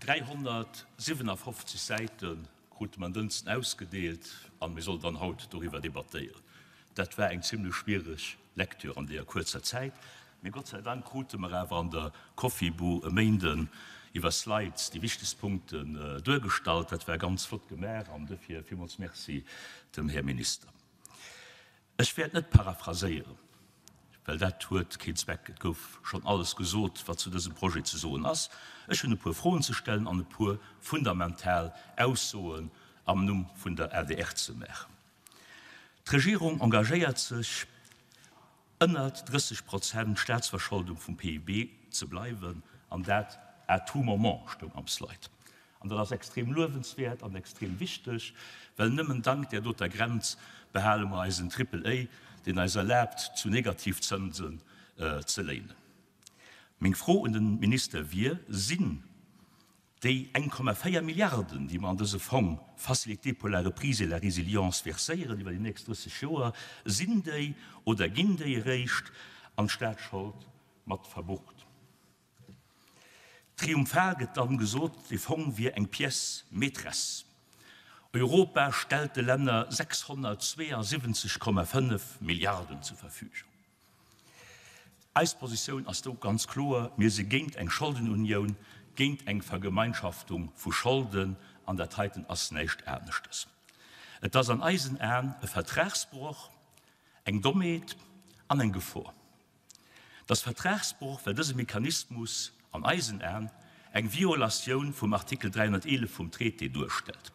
357 Säite krute mer en Dënsten ausgedeelt an mir sollen dann haut doriwwer debattéieren. Dat war eng zimlech schwiereg Lektür an deeër kuerzer Zäit, mee Gott sei Dank krute mer awer an der Cofibu e Méinden iwwer Slides déi wichtegst Punkten duergestallt. Dat war ganz flott gemaach an duerfir villmools Merci dem Här Minister. Ech wäert net paraphraséieren, well dat huet keen Zweck. Et gouf schonn alles gesot, wat zu dësem Projet ze soen ass. Ech hunn e puer Froen ze stellen an e puer fundamental Aussoen am Numm vun der adr ze maachen. D'Regierung engagéiert sech, ënnert 30 Prozent Staatsverscholdung vum PIB ze bleiwen, an dat à tout moment, stoung am Slide. An dat ass extrem luewenswäert an extrem wichteg, well nëmmen dank där doter Grenz behale mer eisen Triple A, deen eis erlaabt, zu Negativzënsen ze léinen. Meng Fro un de Minister wier, Sinn déi 1,4 Milliarden, déi mer an dëse Fong Facilité pour la reprise et la résilience verséieren iwwer déi nächst 30 Joer, sinn déi oder ginn déi eréischt an d'Staatsschold mat verbucht? Triumphal gëtt dann gesot, dee Fong wier eng Pièce maîtresse. Europa stellt de Länner 672,5 Milliarden zur Verfügung. Eis Positioun ass do ganz kloer, Mir si géint eng Scholdenunioun, géint eng Vergemeinschaftung vu Scholden, an dat heiten ass näischt aneschtes. Et ass an eisen Aen e Vertragsbroch, eng Dommheet an eng Gefor. Et ass Vertragsbroch, well dëse Mechanismus an eisen Aen eng Violatioun vum Artikel 311 vum Traité duerstellt.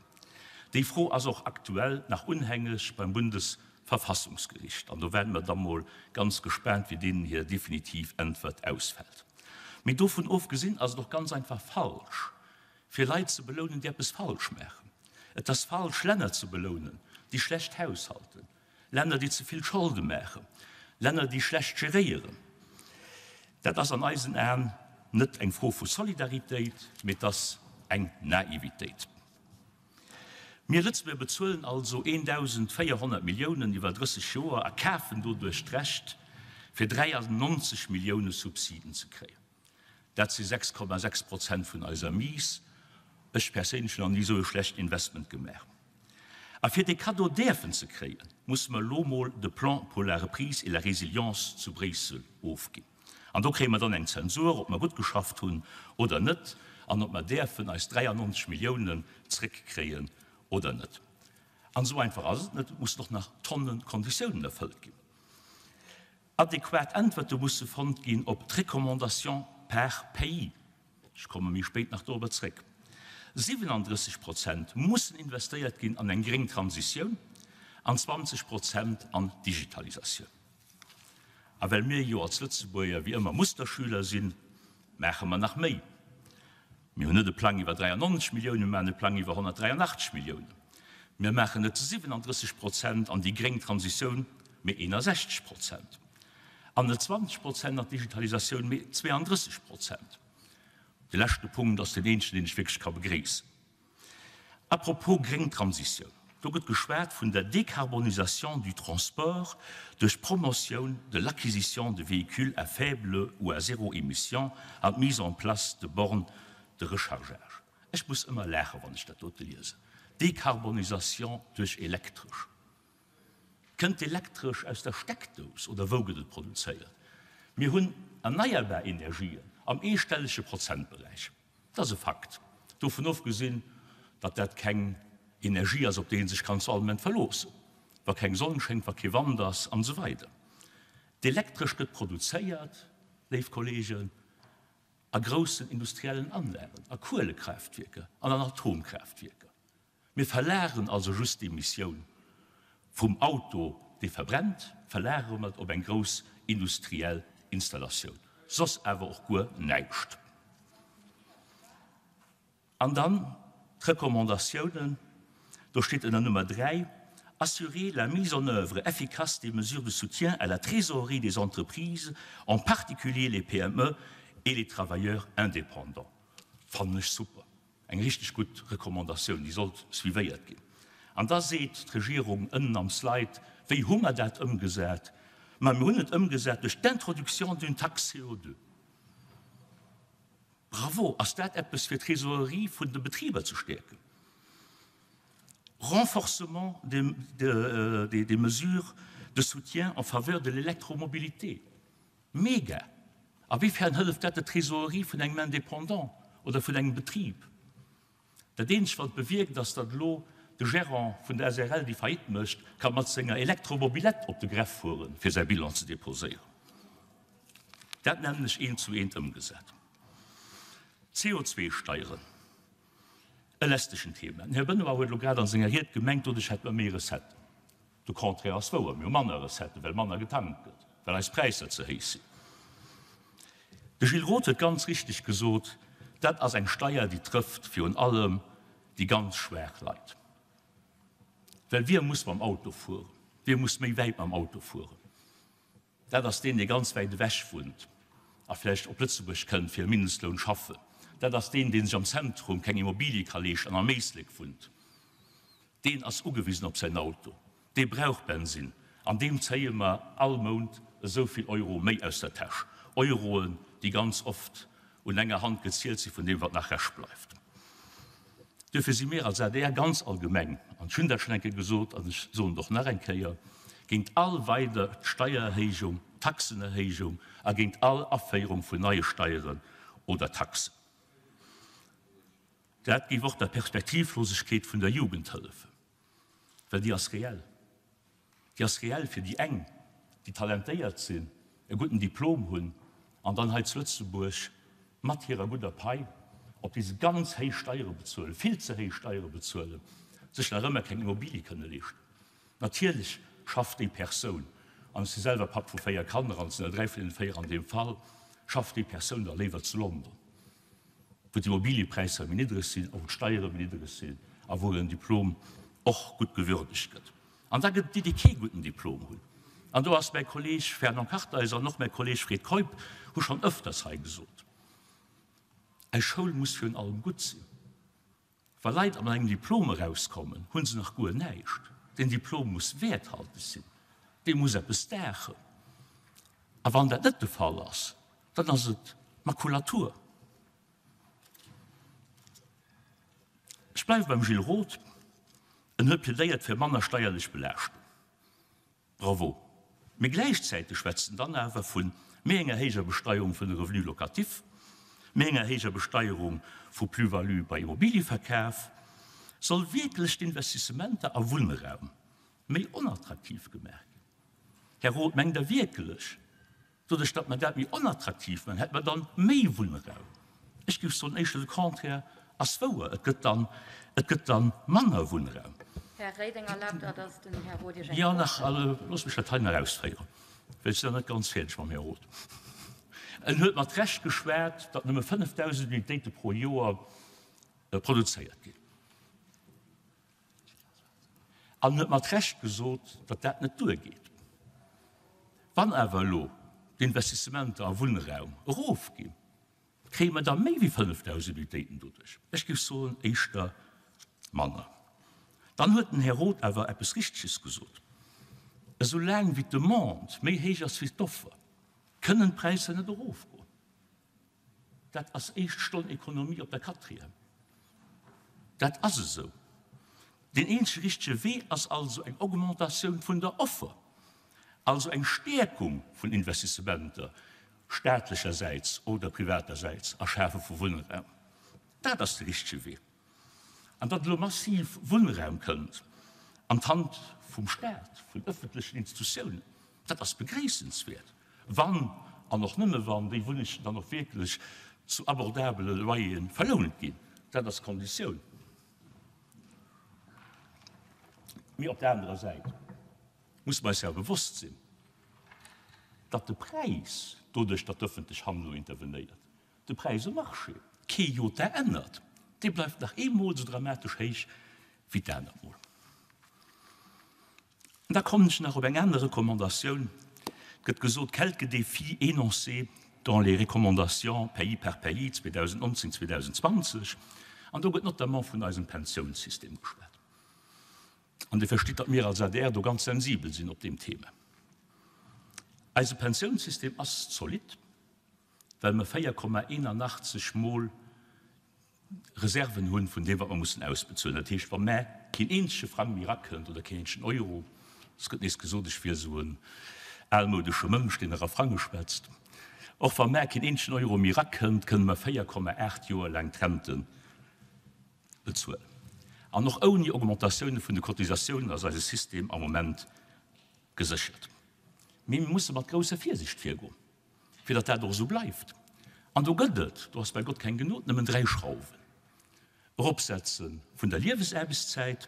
Déi Fro ass och aktuell nach unhängeg beim Bundesverfassungsgericht, an do waarde mer da mol ganz gespaant, wéi deenen hir definitiv Äntwert ausfält. Mee dovun ofgesinn ass et och ganz einfach falsch, fir Leit ze belounen, déi eppes falsch maachen. Et ass falsch, Länner ze belounen, déi schlecht haushalten. Länner, déi ze vill Scholde maachen, Länner, déi schlecht geréieren. Dat ass an eisen Aen net eng Fro vu Solidaritéit, mee et ass eng Naivitéit. Mir Lëtzebuerger bezuelen also 1.400 Milliounen iwwer 30 Joer a kafen doduerch d'Recht, fir 93 Millioune Subsiden ze kréien. Dat si 6,6 Prozent vun eiser Mise. Ech perséinlech hunn nach ni esou e schlechten Investment gemaach. A fir dee Cadeau däerfen ze kréien, musse mer elo mol de Plan pour la reprise et la résilience zu Bréissel ofginn. An do kréie mer dann eng Zensur, ob mer gutt geschafft hunn oder net an ob mer däerfen eis 93 Milliounen zréckkréien oder net. An esou einfach ass et net, et mussen och nach Tonne Konditiounen erfëllt ginn. Adequat Äntwerte musse fonnt ginn op d'Recommandations par pays, ech komme méi spéit nach dorobber zréck. 37 Prozent mussen investéiert ginn an eng gréng Transitioun an 20 Prozent an d'Digitalisatioun. A well mir jo als Lëtzebuerger wéi ëmmer Musterschüler sinn, maache mer nach méi. Mir hunn net e Plang iwwer 93 Milliounen, mir maachen e Plang iwwer 183 Milliounen. Mir maachen net 37 Prozent an déi gréng Transitioun, mee 61 Prozent. An net 20 Prozent an d'Digitalisatioun, mee 32 Prozent. De leschte Punkt ass deen eenzegen, deen ech wierklech ka begréissen. À propos gréng Transitioun, do gëtt geschwat vun der Décarbonisation du transport duerch d'Promotioun de l'acquisition de véhicules à faible ou à zéro émission an d'Mise en place de bornes de rechargeage. Ech muss ëmmer laachen, wann ech dat dote liesen, Décarbonisation duerch Elektresch. Kënnt d'Elektresch aus der Steckdous oder wou gëtt et produzéiert? Mir hunn erneierbar Energien am eestellege Prozentberäich. Dat ass e Fakt. Dovun ofgesinn, datt dat keng Energie ass, op déi ee sech kann zu all Moment verloossen, wa keng Sonn schéngt, wa kee Wand ass an esou weider. D'Elektresch gëtt produzéiert, léif Kolleegen, a groussen industriellen Anlagen, a Kuelekraaftwierker an an Atomkraaftwierker. Mir verlageren also just d'Emissioun vum Auto, dee verbrennt, verlagere mer et op eng grouss industriell Installatioun, soss awer och guer näischt. An dann d'Recommandatiounen, do steet ënner Nummer 3, Assurer la mise en œuvre efficace des mesures de soutien à la trésorerie des entreprises, en particulier les PME et les travailleurs indépendants. Fannen ech super. Eng richteg gutt Recommandatioun, déi sollt suivéiert ginn. An da seet d'Regierung ënnen am Slide, Wéi hu mer dat ëmgesat? Ma mir hunn et ëmgesat duerch d'Introduction d'une taxe CO2. Bravo! Ass dat eppes fir d'Trésorerie vun de Betriber ze stäerken? Renforcement des mesures de soutien en faveur de l'électromobilité. Mega! A wéifern hëlleft dat der Trésorerie vun engem Indépendant oder vun engem Betrib? Dat eenzegt wat et bewierkt ass, datt elo de Gérant vun der SRL, déi Faillite mécht, ka mat senger Elektromobilette op de Greffe fueren, fir säi Bilan ze deposéieren. Dat nennen ech eent zu eent ëmgesat. CO2-Steieren, e lästegen Thema. Den Här Benoy huet elo grad an senger Ried gemengt, doduerch hätte mer méi Recetten. De Contraire ass wouer, mir hu manner Recetten, well manner getankt gëtt, well eis Präisser ze héich sinn. De Gilles Roth huet ganz richteg gesot, dat ass eng Steier, déi trëfft virun allem déi ganz schwaach Leit. Well wie muss mam Auto fueren? Wie muss méi wäit mam Auto fueren? Dat ass deen, dee ganz wäit ewech wunnt a vläicht op Lëtzebuerg kënnt fir e Mindestloun schaffen. Dat ass deen, dee sech am Zentrum keng Immobilie ka leeschten an am Éislek wunnt. Deen ass ugewisen op säin Auto, dee brauch Bensinn an deem zéie mer all Mount esou vill Euro méi aus der Täsch. Euroen, déi ganz oft un enger Hand gezielt si vun deem, wat nach Rescht bleift. Duerfir si mir als adr ganz allgemeng, an ech hunn dat schonn eng Kéier gesot an ech soen et och nach eng Kéier, géint all weider Steiererhéijung, Taxenerhéijung a géint all Aféierung vun neie Steieren oder Taxen. Dat géif och der Perspektivlosegkeet vun der Jugend hëllefen, well déi ass reell. Déi ass reell fir déi eng, déi talentéiert sinn, e gudden Diplom hunn an dann hei zu Lëtzebuerg mat hirer gudder Pai, op déi se ganz héich Steiere bezuelen, vill ze héich Steiere bezuelen, sech nach ëmmer keng Immobilie kënne leeschten. Natierlech schafft déi Persoun, an ech si selwer Papp vu 4 Kanner an et sinn der 3 vun deene 4 an deem Fall, schafft déi Persoun da léiwer zu London. wou d'Immobiliëpräisser méi niddreg sinn a wou d'Steiere méi niddreg sinn a wou en Diplom och gutt gewürdegt gëtt. An da gëtt et déi, déi kee gudden Diplom hunn. An do ass mäi Kolleeg Fernand Kartheiser an och mäi Kolleeg Fred Keup hu schonn ëfters hei gesot, Eis Schoul muss virun allem gutt sinn. Wa Leit mat engem Diplom erauskommen, hu se nach guer näischt. Deen Diplom muss wäerthalteg sinn, dee muss eppes daachen. A wann dat net de Fall ass, dann ass et Makulatur. Ech bleiwe beim Gilles Roth, en huet plädéiert fir manner steierlech Belaaschtung. Bravo! Mee gläichzäiteg schwätzt en dann awer vu méi enger héijer Besteierung vun de Revenus locatifs, méi enger héijer Besteierung vu Plus-value bei Immobilieverkaf. Soll wierklech d'Investissementer a Wunnraum méi onattraktiv gemaach ginn? Här Roth, mengt Der wierklech, Doduerch datt mer dat méi onattraktiv maachen, hätte mer dann méi Wunnraum. Ech géif soen, éischter de Contraire ass wouer, et gëtt dann, et gëtt dann manner Wunnraum. Här Reding, erlaabt Der, datt den Här Roth Iech eng Jo, Fro nach, stellt? loosst mech dat hei nach ausféieren, well ech sinn nach net ganz fäerdeg mam Här Roth. En huet mat Recht geschwat, datt nëmme 5.000 Unitéite pro Joer produzéiert ginn. An huet mat Recht gesot, datt dat net duergeet. Wann awer elo d'Investissementer a Wunnraum erofginn, kréie mer da méi wéi 5.000 Unitéiten doduerch? Ech géif soen, éischter manner. Dann huet den Här Roth awer eppes Richteges gesot, Esou laang wéi d'Demande méi héich ass wéi d'Offer, kënnen d'Präisser net erofgoen. Dat ass éischt Stonn Ekonomie op der Quatrième. Dat ass esou. Deen eenzege richtege Wee ass also eng Augmentatioun vun der Offer, also eng Stäerkung vun Investissementer staatlechersäits oder privatersäits a Schafe vu Wunnraum. Dat ass de richtege Wee. An datt elo massiv Wunnraum kënnt an d'Hand vum Staat, vun ëffentlechen Institutiounen, dat ass begréissenswäert, wann an och nëmme wann déi Wunnegen dann och wierklech zu abordabele Loyere verlount ginn. Dat ass d'Konditioun. Mee op der anerer Säit musse mer eis awer bewosst sinn, datt de Präis, doduerch datt d'ëffentlech Hand elo intervenéiert, De Präis um Marché kee Jota ännert, dee bleift nach eemol esou dramatesch héich wéi d'anert Mol. An da kommen ech nach op eng aner Recommandatioun. Et gëtt gesot, quelques défis énoncés dans les recommandations pays par pays 2019, 2020, an do gëtt notamment vun eisem Pensiounssystem geschwat. An Dir verstitt, datt mir als adr do ganz sensibel sinn op deem Thema. Eise Pensiounssystem ass zolidd. Well mer 4,81 mol Reserven hunn vun deem, wat mer mussen ausbezuelen. Dat heescht, wa mä keen eenzege Frang méi erakënnt oder keen eenzegen Euro, es gëtt nees gesot, ech wier esou en almoudesche Mënsch, deen nach a Frange schwätzt, och wa mä keen eenzegen Euro méi erakënnt, kënne mer 4,8 Joer laang d'Rente bezuelen. An och ouni Augmentatioune vun de Cotisatiounen ass eise System am Moment geséchert. Mee mir musse mat grousser Virsicht virgoen. fir datt dat och esou bleift. An do gëtt et, do ass bei Gott keng Genod, nëmmen 3 Schrauwen, Eropsetze vun der Liewesaarbechtszäit,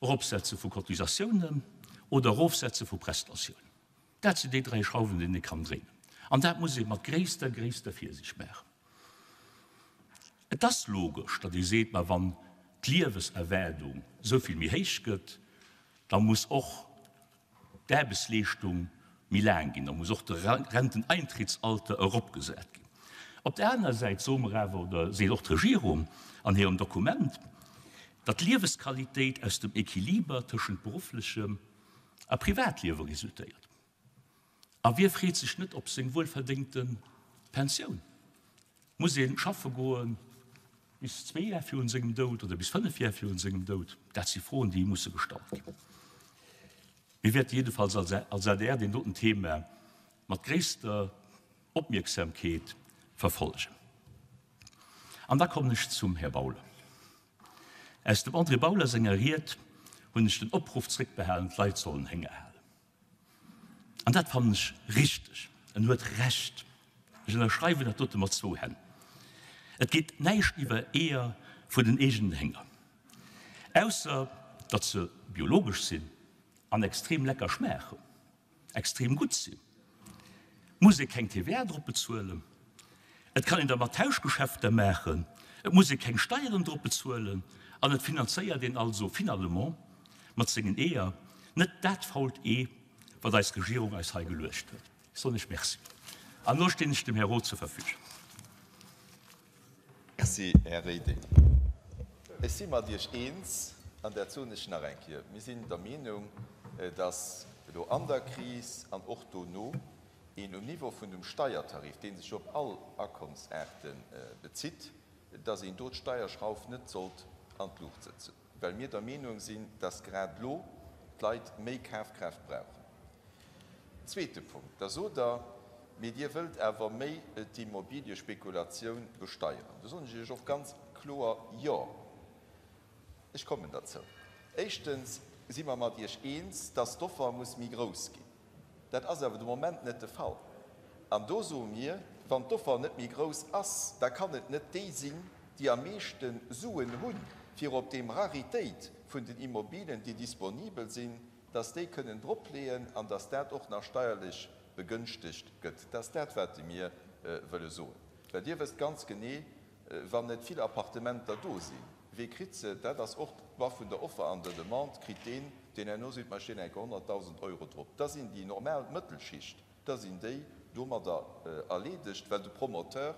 Eropsetze vu Cotisatiounen oder Erofsetze vu Prestatiounen. Dat sinn déi 3 Schrauwen, déi ee kann dréinen. An dat muss ee mat gréisster, gréisster Virsicht maachen. Et ass logesch, datt ee seet, ma wann d'Lieweserwaardung esou vill méi héich gëtt, da muss och d'Aarbechtsleeschtung méi laang ginn, da muss och de Renteneintrittsalter eropgesat ginn. Op der anerer Säit soe mer awer, oder seet och d'Regierung an hirem Dokument, datt d'Liewesqualitéit aus dem Equiliber tëschent berufflechem a Privatliewe resultéiert. A wie freet sech net op seng wuelverdéngte Pensioun? Muss ee schaffe goe bis zwee Jar virun sengem Doud oder bis fënnef Jar virun sengem Doud? Dat si Froen, déi musse gestallt ginn. Mir wäerte jiddefalls als adr deen doten Thema mat gréisster Opmierksamkeet verfollegen. An da kommen ech zum Här Bauler. Aus dem André Bauler senger Ried hunn ech den Opruff zréckbehalen, d'Leit sollen Hénger halen. An dat fannen ech richteg. En huet Recht. Ech ënnerschreiwen dat dote mat zwou Hänn. Et geet näischt iwwer Eeër vun den eegenen Hénger. Ausser datt se biologesch sinn an extrem lecker schmaachen, extrem gutt sinn, muss ee keng TVA drop bezuelen. Et kann een dermat Tauschgeschäfter maachen, et muss ee keng Steieren drop bezuelen an et finanzéiert een also finalement mat sengen Eeër net dat fault Ee, wat eis Regierung eis hei geluecht huet. Ech soen Iech Merci an elo stinn ech dem Här Roth zur Verfügung. Merci, Här Reding. Ech si mat Iech eens, an dat soen ech nach eng Kéier, Mir sinn der Meenung, dass elo an der Kris an och dono een um Niveau vun dem Steiertarif, dee sech jo op all Akommsaarte bezitt, dass een do d'Steierschrauf net sollt an d'Luucht sëtzen, well mir der Meenung sinn, dass grad elo d'Leit méi Kafkraaft brauchen. Zweete Punkt, Da sot Der, mee Dir wëllt awer méi d'Immobiliëspekulatioun besteieren. Do soen ech Iech och ganz kloer, Jo. Ech kommen derzou. Éischtens si mer mat Iech eens, dass d'Offer muss méi grouss ginn. Dat ass awer de Moment net de Fall. An do soe mir, wann d'Offer net méi grouss ass, da kann et net déi sinn, déi am meeschte Suen hunn, fir op deem Raritéit vun den Immobilien, déi disponibel sinn, dass déi kënnen dropleeën an dass dat och nach steierlech begënschtegt gëtt. Dat ass dat, wat mir wëlle soen. Well Dir wësst ganz genee, wann net vill Appartementer do sinn, Wee kritt se? Dat ass och d'Loi vun der Offer an der Demande. Kritt deen, deen herno seet, ma ech leeën eng Kéier 100.000 Euro drop. Da sinn déi normal Mëttelschicht, da sinn déi domadder erleedegt, well de Promoteur,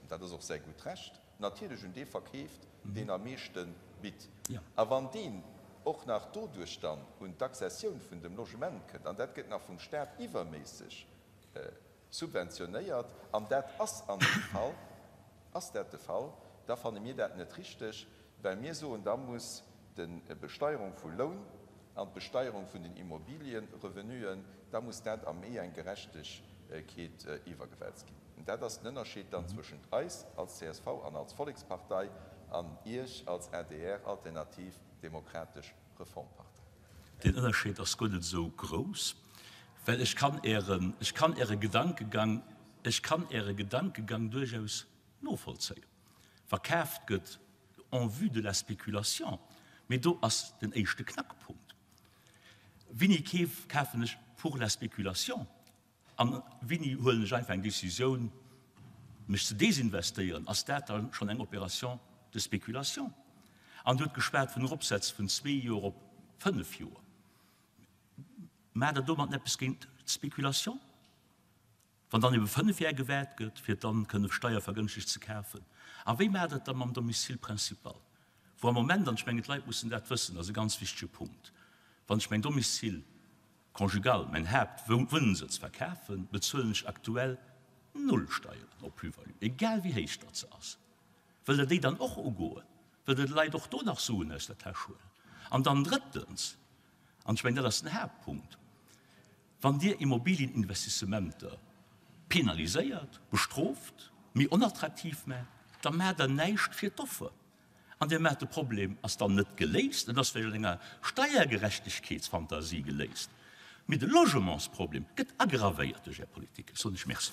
an dat ass och säi gutt Recht, natierlech un dee verkeeft, deen am meeschte bitt. A wann deen och nach doduerch dann un d'Accessioun vun dem Logement kënnt, an dat gëtt nach vum Stat iwwerméisseg subventionéiert, an dat ass an deem Fall, Ass dat de Fall, da fanne mir dat net richteg, well mir soen, da muss d'Besteierung vu Loun an d'Besteierung vun den Immobilienrevenuen, da muss dat a méi eng Gerechtegkeet iwwergewälzt ginn. An dat ass den Ënnerscheed dann zwëschent eis als csv an als Vollekspartei an Iech als adr, Alternativ Demokratesch Reformpartei. Deen Ënnerscheed ass guer net esou grouss, well ech kann Ären, ech kann Äre Gedankegang, ech kann Äre Gedankegang duerchaus novollzéien. Wa kaaft gëtt en vue de la spéculation, mee do ass den éischte Knackpunkt, Wéini keef, kafen ech pour la spéculation? An wéini huelen ech einfach eng Décisioun, mech ze desinvestéieren? Ass dat da schonn eng Opération de spéculation? An Dir hutt geschwat vun Eropsetze vun zwee Joer op fënnef Joer. Maacht Der domat eppes géint d'Spéculation, wann dann ebe fënnef Jar gewaart gëtt, fir et dann kënne steiervergënschtegt ze kafen? A wéi maacht Der et da mam Domicile principal, wou am Moment, an ech mengen d'Leit mussen dat wëssen, dat ass e ganz wichtege Punkt, wann ech mäin Domicile conjugal, mäin Haaptwunnsëtz verkafen, bezuelen ech aktuell. Null Steieren op Plus-value, egal wéi héich datt se ass. Wëllt Der déi dann och ugoen? Wëllt Der de Leit och do nach Suen aus der Täsch huelen? An dann drëttens, an ech mengen, dat ass den Haaptpunkt, Wann Dir Immobilieninvestissementer penaliséiert, bestrooft, méi onattraktiv maacht, da maacht Der näischt fir d'Offer. An Dir maacht, de Problem ass dann net geléist, en ass vläicht an enger Steiergerechtegkeetsfantasie geléist, mee de Logementsproblem gëtt aggravéiert duerch Är Politik. Ech soen lech Merci.